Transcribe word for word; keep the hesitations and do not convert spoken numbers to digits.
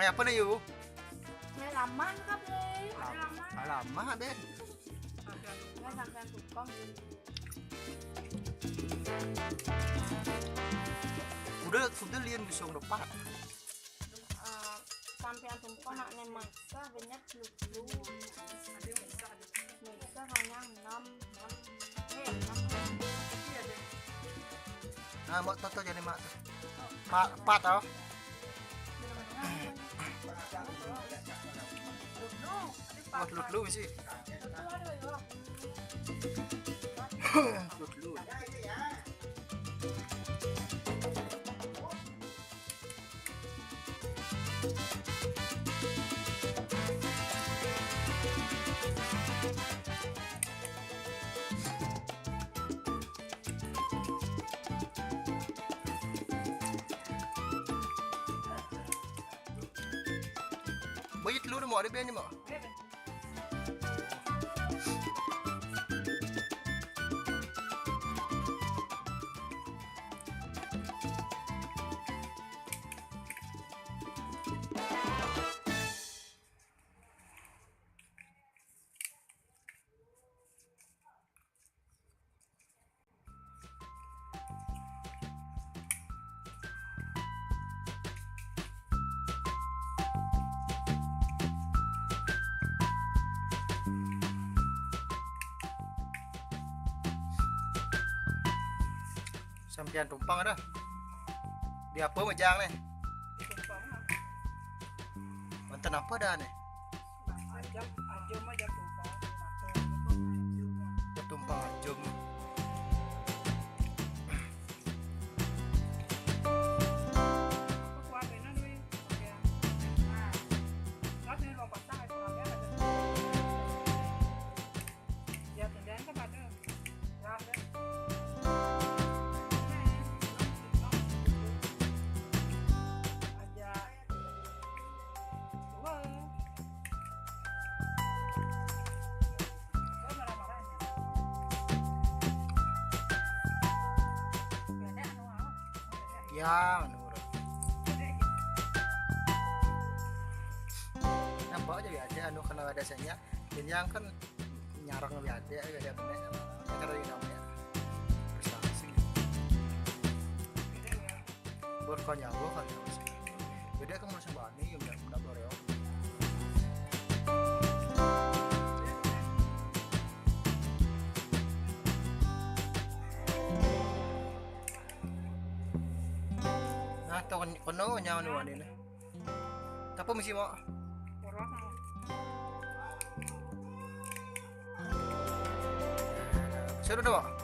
Eh, apa nih, Yu? Ini lama nih, Kak, Bre. Ada lama. Ah, lama, Ben. Ini sampean tukang. Udah, udah lian bisa ngedepan. Eh, sampean tukang nak nemak. Sa, banyak lu. Mega hanya enam, enam. Eh, enam. Nah, mau toto jadi mak tuh. Pak, Pak tau. Wah, lu dulu sih. Lu dulu. Buyut lu mau ada band ni mau. Sampian tumpang dah. Di apa mejang nih? Mantan apa dah nih? Ajam, ajam aja tumpang. Tumpang ajam. Ya, menurut. Nampak aja ya, ada anu kena ada senya. Ini yang kan nyarang ya, ada ya, ada benar. Cara ini namanya prestasi. Bukan nyawa kan, ya. Beda kan sama ini, ya, udah, udah L'Oreal. Nah, to kono nyawa ni wani ni. Tapi mesti mau. Sudah dah.